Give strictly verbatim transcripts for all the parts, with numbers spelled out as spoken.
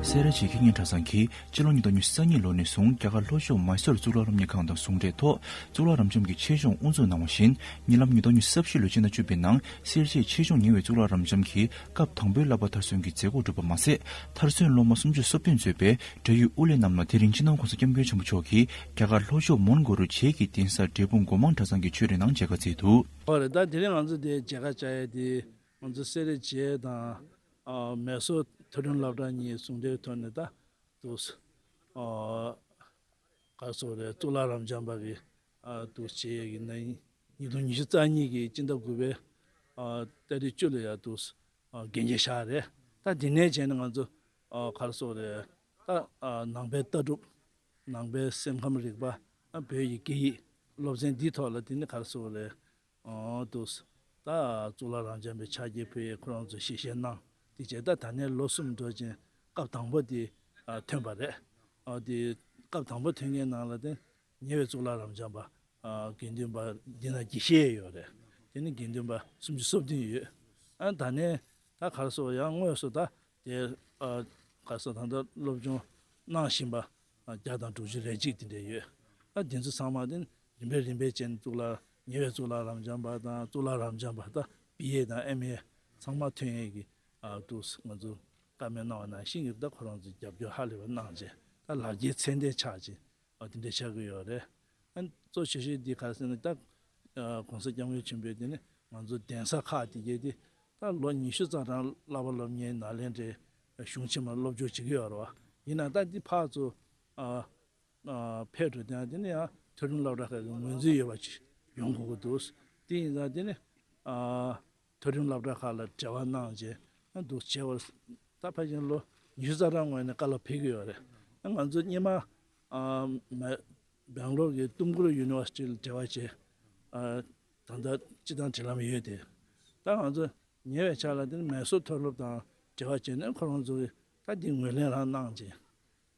སེ་ར་བྱེས་ཁེ་གཉིས་གྲྭ་ཚང་གིས་སྤྱི་ལོ་ཉིས་སྟོང་ཉི་ཤུ་རྩ་གཉིས་ལོ་ནས་བཟུང་རྒྱ་གར་ལྷོ་ཕྱོགས་མཱི་སོར་གཙུག་ལག་སློབ་གཉེར་ཁང་དང་ཟུང་འབྲེལ་ཐོག་གཙུག་ལག་རབ་འབྱམས་ཀྱི་ཆེད་སྦྱོང་དབུ་འཛུགས་གནང་བ་བཞིན། ཉེ་ལམ་ཉིས་སྟོང་ཉི་ཤུ་རྩ་བཞི་ལོའི་སྤྱི་ཟླ་བཅུ་པའི་ནང་སེར་བྱེས་ཆེད་སྦྱོང་ཉེ་བའི་གཙུག་ལག་རབ་འབྱམས་ཀྱི་སྐབས་དང་པོའི་བསླབ་པ་མཐར་སོན་གྱི་མཛད་སྒོ་གྲུབ་པ་མ་ཟད། མཐར་སོན་སློབ་མ་སུམ་ཅུ་སོ་བདུན་གཙོས་པའི་འབྲེལ་ཡོད་དབུ་ལས་རྣམས་ལ་དེ་རིང་སྤྱི་ནོར་༸གོང་ས་༸སྐྱབས་མགོན་ཆེན་པོ་མཆོག་གིས་རྒྱ་གར་ལྷོ་ཕྱོགས་མོན་གྷོ་རུ་བྱེས་ཀྱི་གདན་ས་འབྲས་སྤུངས་སྒོ་མང་གྲྭ་ཚང་གི་ཆོས་རའི་ནང་མཇལ་ཁ་བསྩལ་འདུག། ཨོ་རེད། ད་དེ་རིང་ང་ཚོ་དེ་མཇལ་ཁ་བཅར་ཡས་དེ་ང་ཚོ་སེ་ར་བྱེས་དང་། ཨ། མེ་སོར་མཐོ་རིམ་སློབ་གྲྭ་གཉིས་ཟུང་འབྲེལ་ཐོག་ནས་ད་དུ། ཨ། ག་རེ་ཟེར་དགོས་རེད། གཙུག་ལག་རབ་འབྱམས་པ་གི། ཨ། དུ་བྱེད་ཡས་ཀྱི་ན་ནིང་ཉིས་སྟོང་ཉི་ཤུ་རྩ་གཉིས་ཀྱི་སྤྱི་ཟླ་དགུ་པའི། ཨ། ཏ་རིག་བཅུ་ལ་ཡ་དུ། ཨ། འགན་འཁྱེར་བཞག་རེད། ད་དེ་ནས་བྱས་ནས་ང་ཚོ། ཨ། ག་རེ་ཟེར་དགོས་རེད། ད། ཨ། ནང་པའི་ལྟ་གྲུབ། ནང་པའི་སེམས་ཁམས་རིག་པ། ཨ། བོད་ཀྱི་སྐད་ཡིག་སློབ་ཚན་འདིའི་ཐོག་ལ་དེ་ནི་ག་རེ་ཟེར་དགོས་རེད། ཨོ། དུ། ད་གཙུག་ལག་རབ་འབྱམས་པའི་ཕྱག་འཁྱེར་ཕུལ་ཡས་ཁོ་རང་ཚོ་ཞལ་བཞེས་གནང་། དེ་བྱས་ད་ད་ནས་ལོ་གསུམ་འགྲོ་ཅིང་སྐབས་དང་པོ་དེ། ཨ། ཐོན་པ་རེད། ཨ། དེ་སྐབས་དང་པོ་ཐོན་མཁན་ནང་ལ་དེ་ཉེ་བའི་གཙུག་ལག་རབ་འབྱམས་པ། ཨ། དགེ་འདུན་པ་འདི་ན་དགེ་བཤེས་ཡོད་རེད། དེ་ནི་དགེ་འདུན་པ་སུམ་ཅུ་སོ་བདུན་ཡོད། ཨ། ད་ནས་ད་ག་རེ་ཟེར་དགོས། ཡང་དངོས་སུ་ད་དེ། ཨ། ག་རེ་ཟེར། ད་ལྟ་སློབ་སྦྱོང་གནང་བཞིན་པ། ཨ། བརྒྱ་དང་དྲུག་ཅུ་རེ་གཅིག་དེ་འདྲ་ཡོད། ཨ། དེ་ཚོ་ཚང་མ་དེ་རིམ་པས་རིམ་པས་བྱས་ནས་གཙུག་ལག་ཉེ་བའི་གཙུག་ལག་རབ་འབྱམས་པ་དང་གཙུག་ལག་རབ་འབྱམས་པ་ད་བི་ཨེ་དང་ཨེམ་ཨེ་ཚང་མ་ཐོན་ཡས་ཀྱི། ཨ། དུ་ང་ཚོ་བཀའ་མོལ་གནང་བ་ནང་བཞིན་གྱི་ད་ཁོ་རང་ཚོས་རྒྱབ་སྐྱོར་ཧ་ལས་པ་གནང་བྱས་ད་ལག་འཁྱེར་ཚད་ལྡན་ཆགས་བྱས། ཨ། དེ་འདྲ་ཆགས་ཀྱི་ཡོད་རེད། ཨ། གཙོ་ཆེ་ཤོས་འདི་ག་རེ་ཟེར་ན་ད། ཨ། ༸གོང་ས་༸སྐྱབས་མགོན་ཆེན་པོས་དེ་ནི་ང་ཚོ་གདན་ས་ཁག་དེ་གས་དེ་ད་ལོ་ཉི་ཤུ་རྩ་གྲངས་བསླབ་པ་སློབ་གཉེར་ནཱ་ལེནྡྲའི་གཞུང་ཆེན་མོར་སློབ་སྦྱོང་བྱེད་ཀྱི་ཡོད་རེད་བ། ཡིན་ན་ད་འདི་ཕར་ཚུར། ཨ། ཨ། ཕེབས་འགྲོ་དེ་ཡང་དེ་ནི་ཡང་མཐོ་རིམ་སློབ་གྲྭ་ཁག་གི་ངོས་འཛིན་ཡོད་པ་ཅིག་ཡོང་དགོས་ཀྱི་འདུག། དེ་ཡིན་ཙང་དེ་ནི། ཨ། མཐོ་རིམ་སློབ་གྲྭ་ཁག་ལ་འབྲེལ་བ་གནང་རྗེས་ཨ་འདུག་བྱས་པར། ད་ཕལ་ཆེར་ལོ་ཉི་ཤུ་རྩ་གྲངས་སྔོན་ནས་བཀའ་སློབ་ཕེབས་ཀྱི་ཡོད་རེད། ཨ། ང་ཚོ་སྔོན་མ། ཨ། མ། སྦེང་ལོར་གྱི་ཏུམ་ཀུར་ཡུ་ནི་ཝར་སི་ཊི་ལ་འབྲེལ་བ་བྱས། ཨ། ད་ལྟ་སྤྱི་བཏང་འབྲེལ་ལམ་ཡོད་དེ། ད་ང་ཚོ་ཉེ་བའི་ཆར་ལ་དེ་ནི་མེ་སོར་མཐོ་སློབ་དང་འབྲེལ་བ་བྱས་ནས་ཁོ་རང་ཚོ་གིས་ད་འདི་ངོས་ལེན་རང་གནང་རྗེས།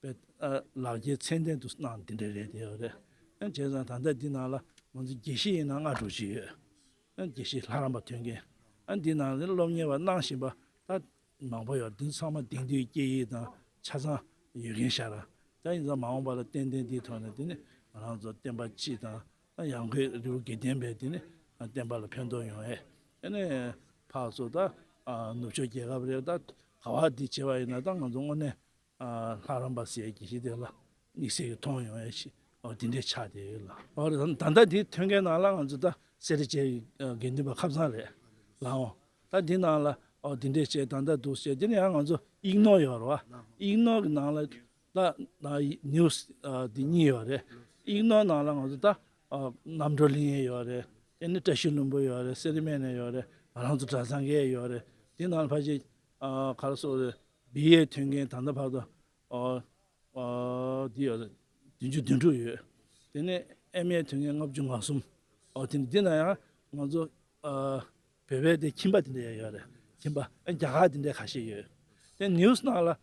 པའི། ཨ། ལག་འཁྱེར་ཚད་ལྡན་དུ་གནང་དེ་འདྲ་རེད་དེ་ཡོད་རེད། ཨ། བྱས་ཙང་ད་ལྟ་འདི་ནང་ལ་ང་ཚོ་དགེ་བཤེས་ཡིན་ན་ལྔ་དྲུག་ཅིག་ཡོད། ཨ། དགེ་བཤེས་ལྷ་རམས་པ་ཐོན་མཁན། ཨ། འདི་ནང་ལ་སློབ་གཉེར་བ་གནང་བཞིན་པ་ད་མང་པོ་ཡོད། འདི་ཚང་མ་དེང་དུས་སྐད་ཡིག་དང་ཆ་ཚང་ཡོད་མཁན་ཤ་ར། ད་ཡིན་ཙང་མ་འོངས་པ་ལ་ཏན་ཏན་འདིའི་ཐོག་ནས་དེ་ནི་ང་རང་ཚོ་བསྟན་པ་སྤྱི་དང་ཡང་སྒོས་རི་བོ་དགེ་ལྡན་པའི་དེ་ནི་བསྟན་པ་ལ་ཕན་ཐོགས་ཡོང་ཡས། ཨ་ནི་ཕར་ཚུར་ད་ནུབ་ཕྱོགས་རྒྱལ་ཁབ་རེད། ད་ག་བ་འདི་བྱས་པ་ཡིན་ན་ད་ང་ཚོ་དངོས་གནས། ཨ། ལྷ་རམས་པ་ཟེར་ཡས་དགེ་བཤེས་དེ་ལ་དམིགས་བསལ་གྱི་མཐོང་ཡོང་ཡས་ཤིག། ཨོ། དེ་འདྲས་ཆགས་བསྡད་ཡོད་ལ། ཨོ་རེད། ད་ད་ལྟ་འདི་ཐོན་མཁན་ནང་ལ་ང་ཚོ་ད་སེ་ར་བྱེས་ཀྱི་དགེ་འདུན་པ་ཁམས་བཟང་རེད་ལགས། ཨོ། ད་འདི་ནང་ལ་ཨོ་དེ་འདྲས་བྱས་ད་ལྟ་འདུག་བྱས། དེ་ནས་ཡང་ང་ཚོ་ཨིག་ནོར་ཡོད་རེད་བ། ཨིག་ནོར་གྱི་ནང་ལ་ད་ད་ནིའུ་སི་ཨ་འདི་གཉིས་ཡོད་རེད། ཨིག་ནོར་ནང་ལ་ང་ཚོ་ད་ཨ་རྣམ་གྲོལ་གླིང་ཡས་ཡོད་རེད། དེ་ནས་བཀྲ་ཤིས་ལྷུན་པོ་ཡོད་རེད། སེ་ར་སྨད་ནས་ཡོད་རེད། ང་རང་ཚོ་གྲྭ་ཚང་གི་ཡོད་རེད། དེ་ནང་ལ་ཕལ་ཆེར་ཨ་ག་རེ་ཟེར་དགོས་རེད། བི་ཨེ་ཐོན་མཁན་ད་ལྟ་བར་དུ་ཨོ་ཨོ་འདི་ཡོད་རེད། བདུན་ཅུ་དོན་དྲུག་ཡོད། དེ་ནས་ཨེམ་ཨེ་ཐོན་མཁན་ལྔ་བཅུ་ང་གསུམ། ཨོ་དེ་ནས་འདི་ན་ཡང་ང་ཚོ་ཨ་བོད་པའི་དེ་ཁྱིམ་པ་དེ་འདྲ་ཡང་ཡོད་རེད། ཁྱིམ་པ་ཨ་རྒྱ་གར་དེ་འདྲ་ཁ་ཤས་ཡོད། དེ་ནིའུ་སི་ནང་ལ་ཨ་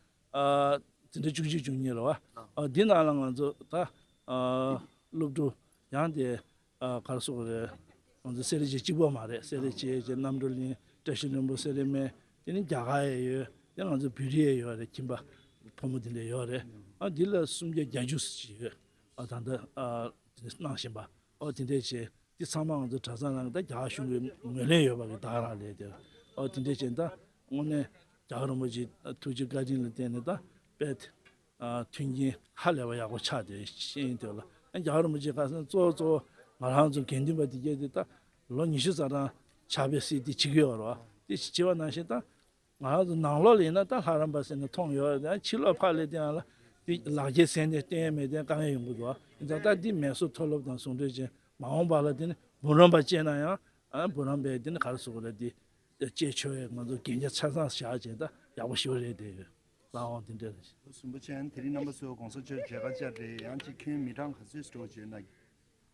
དེ་འདྲ་བཅུ་གཅིག་བཅུ་གཉིས་རེད་བ། ཨ་འདི་ནང་ལ་ང་ཚོ་ད་ཨ་སློབ་ཕྲུག་ཡང་དེ། ཨ་ག་རེ་ཟེར་དགོས་རེད། ང་ཚོ་སེ་ར་བྱེས་གཅིག་པོ་མ་རེད། སེ་ར་བྱེས་བྱས་རྣམ་གྲོལ་གླིང་། བཀྲ་ཤིས་ལྷུན་པོ། སེ་ར་སྨད། དེ་ནི་རྒྱ་གར་ཡང་ཡོད། དེ་ང་ཚོ་བོད་རིགས་ཡང་ཡོད་རེད། ཁྱིམ་པ་ཕོ་མོ་དེ་འདྲ་ཡོད་རེད། ཨ་འདི་ལ་སུམ་བརྒྱ་བརྒྱད་ཅུ་ཙམ་ཅིག་ཡོད། ཨ་ད་ལྟ་ཨ་དེ་ནི་གནང་བཞིན་པ། ཨོ་དེ་འདྲས་བྱས། དེ་ཚང་མ་ང་ཚོ་གྲྭ་ཚང་ནང་གི་ད་རྒྱ་གར་གཞུང་གི་ངོས་ལེན་ཡོད་པ་གི་ད་ག་རང་རེད་དེ། ཨོ་དེ་འདྲས་བྱས་ད་དངོས་གནས་རྒྱལ་བ་རིན་པོ་ཆེ་ཐུགས་རྗེ་བཀའ་དྲིན་ལ་བརྟེན་ནས་ད་དཔེ་ཨ་མཐུན་རྐྱེན་ཧ་ལས་པ་ཡག་པོ་ཆགས་བསྡད་ཤེས་ཡིན་དེ་ལ། ཨ་རྒྱལ་བ་རིན་པོ་ཆེ་ཁ་སང་གཙོ་བོ་གཙོ་བོ་ང་རང་ཚོ་དགེ་འདུན་པ་དེ་གས་དེ་ད་ལོ་ཉི་ཤུ་རྩ་གྲངས་ཕྱག་དཔེ་གཟིགས་དེ་བྱེད་ཀྱི་ཡོད་རེད་བ། དེ་བྱེད་པ་ནང་བཞིན་ད་ང་རང་ཚོ་ནང་ལོགས་ལ་ཡིན་ན་ད་ལྷ་རམས་པ་ཟེར་ནས་མཐོང་ཡོད་རེད། ཕྱི་ལོགས་ཕར་སླེབས་དུས་ཡང་ལ་དེ་ལག་འཁྱེར་ཟེར་ནས་བསྟན་ཡས་མེད་དེ་དཀའ་ངལ་ཡོང་གི་འདུག་བ། ཡིན་ཙང་ད་འདི་མེ་སོར་མཐོ་སློབ་དང་ཟུང་འབྲེལ་བྱས་མ་འོངས་པ་ལ་དེ་ནི་འབུམ་རམས་པ་བཅས་ན་ཡང་ཨ་འབུམ་རམས་པའི་དེ་ནི་ག་རེ་ཟེར་དགོས་རེད། དེ་བཅས་ཆོག་ཡས་ང་ཚོ་གན་རྒྱ་ཆ་ཚང་བཞག་བྱས་ད་ཡག་པོ་ཞེ་པོ་རེད་དེ་ཡོད། ལགས་འོང་། དེ་འདྲ་རེད། རིན་པོ་ཆེ། དེ་རིང་རྣམ་པ་ཚོས་གོང་ས་མཆོག་མཇལ་ཁ་བཅར་རེད། ཡང་ཅིག་ཁྱོན་མི་གྲངས་ག་ཚོད་འགྲོ་བྱས་ན།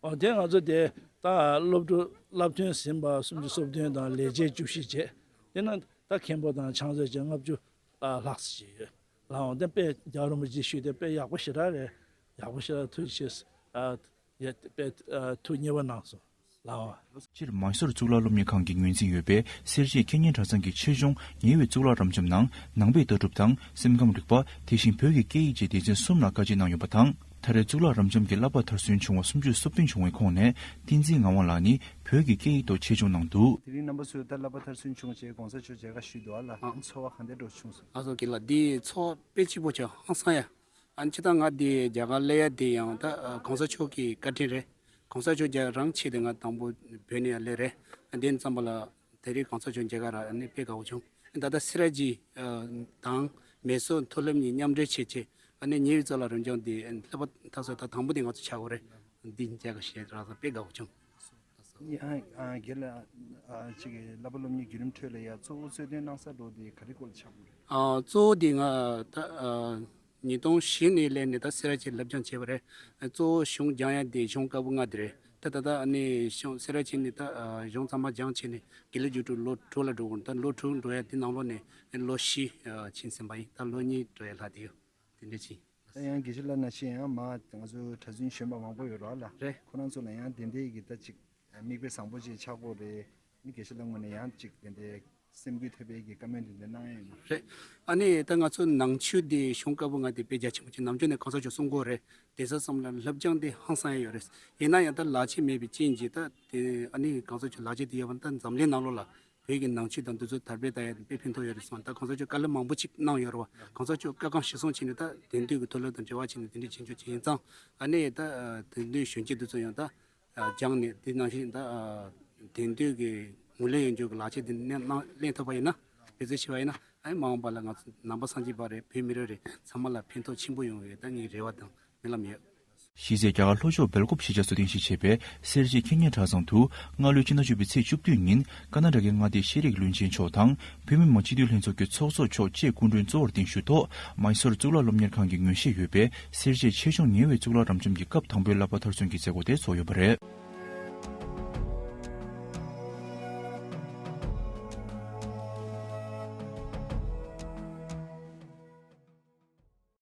ཨོ་དེ་ང་ཚོ་དེ་ད་སློབ་ཕྲུག་བསླབ་ཐོན་ཟིན་པ་སུམ་ཅུ་སོ་བདུན་དང་ལས་བྱེད་བཅུ་བཞི་བྱས། དེ་ན་ད་མཁན་པོ་དང་ཕྱག་མཛོད་བཅས་ལྔ་བཅུ་ལྷག་ཙམ་ཞིག་ཡོད། ལགས་འོང་། དེ་དཔེ་རྒྱལ་བ་རིན་པོ་ཆེས་ཞུས་དེ་དཔེ་ཡག་པོ་ཞེ་དྲག་རེད། ཡག་པོ་ཞེ་དྲག་ཐུགས་རྗེ་ཆེ། ཨ་ཡ་དཔེ་ཨ་ཐུགས་མཉེས་པོ་གནང་སོང་། ལའོ། སྤྱིར་མའི་སོར་གཙུག་ལག་སློབ་གཉེར་ཁང་གི་ངོས་འཛིན་ཡོད་པའི་སེར་བྱེས་ཁེ་ཉན་གྲྭ་ཚང་གི་ཆེད་སྦྱོང་ཉེ་བའི་གཙུག་ལག་རབ་འབྱམས་ནང་ནང་པའི་ལྟ་གྲུབ་དང་སེམས་ཁམས་རིག་པ། དེ་བཞིན་བོད་ཀྱི་སྐད་ཡིག་བཅས་སྡེ་ཚན་གསུམ་ལ་བཀའ་སྤྱད་གནང་ཡོད་པ་དང་། ད་རེས་གཙུག་ལག་རབ་འབྱམས་ཀྱི་བསླབ་པ་མཐར་སོན་བྱུང་བ་སུམ་ཅུ་སོ་བདུན་བྱུང་བའི་ཁོངས་ནས་བསྟན་འཛིན་ངག་དབང་ལགས་ནི་བོད་ཀྱི་སྐད་ཡིག་ཐོག་ཆེད་སྦྱོང་གནང་འདུག། དེ་རིང་རྣམ་པ་ཚོས་ད་བསླབ་པ་མཐར་སོན་བྱུང་བྱས་གོང་ས་མཆོག་མཇལ་ཁ་ཞུས་འདུག་ཨ་ལ། ཨ། ཚོར་བ་ག་འདྲ་འདྲ་བྱུང་སོང་། ཨ་ཚོ་གི་ལ་འདི་ཚོར་བ་དཔེ་སྐྱིད་པོ་བྱུང་། ཧང་སང་ཡ། ཨ་ནི་སྤྱིར་བཏང་ང་འདི་རྒྱ་གར་སླེབས་ཡ་འདི་ཡང་ད་ཨ་གོང་ས་མཆོག་གི་བཀའ་དྲིན་རེད། གོང་ས་མཆོག་མཇལ་རང་ཆེད་དུ་ང་དང་པོ་བོད་ནས་ཡར་སླེབས་རེད། ཨ་འདི་ཙམ་པ་ལ་དེ་རིང་གོང་ས་མཆོག་མཇལ་ཁ་རག་ཨ་ནི་དཔེ་དགའ་བོ་བྱུང་། ད་ལྟ་སེ་ར་བྱེས་ཨ་དང་མེ་སོར་མཐོ་སློབ་གཉིས་མཉམ་འབྲེལ་བྱས་བྱས་ཨ་ནི་ཉེ་བའི་གཙུག་ལག་རབ་འབྱམས་འདི་ཨ་བསླབ་པ་མཐར་སོན་ད་དང་པོ་འདི་ང་ཚོ་ཆགས་ཡོད་རེད། འདི་མཇལ་ཁ་བཞེས་རག་ཙང་དཔེ་དགའ་བོ་བྱུང་། ཨ་ཨ་རྒན་ལགས། ཨ་ཅིག་གི་བསླབ་པ་སློབ་གཉེར་བརྒྱུད་རིམ་ཁྲོད་ལ་ཡ་གཙོ་བོ་གཙོ་དོན་གནང་ས་འགྲོ་དེ་ག་རེ་སྐོར་ལ་ཆགས་པ་རེད། ཨ་གཙོ་བོ་དེ་ང་ད་ཨ་ཉིས་སྟོང་བཞི་ནས་སླེབས་ནས་ད་སེ་ར་བྱེས་བསླབ་སྦྱོང་བྱས་པ་རེད། གཙོ་བོ་གཞུང་སྦྱང་ཡ་དེ་གཞུང་བཀའ་པོད་ལྔ་དེ་རེད། ད་ད་ད་ཨ་ནི་གཞུང་སེ་ར་བྱེས་ནས་ད་ཨ་གཞུང་ཚང་མ་སྦྱང་བྱས་ནས་དགེ་ལེགས་རྒྱུགས་སྤྲོད་ལོ་དྲུག་ལ་འགྲོ་དགོས། ད་ལོ་དྲུག་འགྲོ་ཡ་དེ་ནང་ལོགས་ནས་ལོ་བཞི་ཨ་ཕྱིན་ཟིན་པ་ཡིན། ད་ལོ་གཉིས་འགྲོ་ཡ་ལྷག་དེ་ཡོད། དེ་འདྲ་ཅིག། ད་ཡང་དགེ་བཤེས་ལགས་ནང་བཞིན་ཡང་མ་ང་ཚོ་གྲྭ་བཙུན་གཞོན་པ་མང་པོ་ཡོད་རེད་ལ། རེད། ཁོ་རང་ཚོ་ལ་ཡང་དེ་འདྲའི་གི་ད་ཅིག་མིག་དཔེ་བཟང་པོ་ཅིག་ཆགས་ཀྱི་ཡོད་རེད། ཨ་ནི་དགེ་བཤེས་ལགས་ངོས་ནས་ཡང་ཅིག་དེ་འདྲའི་སེམས་འགུལ་ཐེབས་པའི་གི་བཀའ་མོལ་དེ་འདྲ་གནང་ཡ་ཡོད་མ། རེད། ཨ་ནི་ད་ང་ཚོ་ནང་ཆོས་འདི་གཞུང་བཀའ་པོད་ལྔ་དེ་དཔེ་རྒྱ་ཆེན་པོ་ཅིག་ནམ་རྒྱུན་ནས་གོང་ས་མཆོག་གསུང་གི་ཡོད་རེད། དེང་སང་བསམ་ན་བསླབ་སྦྱོང་འདི་ཧང་སང་ཡ་ཡོད་རེད། ཡིན་ན་ཡང་ད་ལག་ཁྱེར་མེད་པའི་རྐྱེན་གྱིས་ད་དེ་ཨ་ནི་གོང་ས་མཆོག་ལག་ཁྱེར་དེ་ཡོད་པ་ད་འཛམ་གླིང་ནང་ལོགས་ལ་བོད་ཀྱི་ནང་ཆོས་དང་འདི་ཚོ་དར་སྤེལ་བཏང་ཡ་དེ་དཔེ་ཕན་ཐོགས་ཡོད་རེད་གསུངས། ད་གོང་ས་མཆོག་བཀའ་སློབ་མང་པོ་ཅིག་གནང་ཡོད་རེད་བ། གོང་ས་མཆོག་བཀའ་གང་གཞིར་བཟུང་བྱས་ནས་ད་དེང་དུས་ཀྱི་མཐོ་སློབ་དང་འབྲེལ་བ་བྱས་ནས་དེ་འདྲའི་བྱེད་འཇུག་བྱས་ཡིན་ཙང་ཨ་ནི་ད་དེང་དུས་གཞོན་སྐྱེས་འདི་ཚོ་ཡང་ད་སྦྱངས་ནས་དེ་ནང་བཞིན་ད་དེང་དུས་ཀྱི་ངོས་ལེན་ཡོང་རྒྱུ་གི་ལག་ཁྱེར་དེ་གནང་ལེན་ཐུབ་པ་ཡིན་ན་འབད་བརྩོན་བྱས་པ་ཡིན་ན་ཨ་ནི་མ་འོངས་པ་ལ་ང་ཚོ་ནང་པ་སངས་རྒྱས་པ་རེད། བོད་མི་རིགས་རེད། ཚང་མ་ལ་ཕན་ཐོགས་ཆེན་པོ་ཡོང་བའི་ད་ངའི་རེ་བ་དང་། སྨོན་ལམ་ཡོད། གཞི་རྩའི་རྒྱ་གར་ལྷོ་ཕྱོགས་སྦེལ་ཀོབ་གཞིས་ཆགས་སུ་རྟེན་གཞི་བྱས་པའི་སེར་བྱེས་ཁེ་ཉན་གྲྭ་ཚང་དུ་སྔ་ལོའི་སྤྱི་ཟླ་བཅུ་པའི་ཚེས་བཅུ་བདུན་ཉིན་ཀ་ན་ཌ་གའི་མངའ་སྡེའི་ཤེས་རིག་བློན་ཆེན་མཆོག་དང་བོད་མི་མང་སྤྱི་འཐུས་ལྷན་ཚོགས་ཀྱི་ཚོགས་གཙོ་མཆོག་བཅས་སྐུ་མགྲོན་གཙོ་བོར་གདན་ཞུས་ཐོག་མའི་སོར་གཙུག་ལག་སློབ་གཉེར་ཁང་གི་ངོས་བཞེས་ཡོད་པའི་སེར་བྱེས་ཆེད་སྦྱོང་ཉེ་བའི་གཙུག་ལག་རབ་འབྱམས་ཀྱི་སྐབས་དང་པོའི་བསླབ་པ་མཐར་སོན་གྱི་མཛད་སྒོ་དེ་ཚོགས་ཡོད་པ་རེད།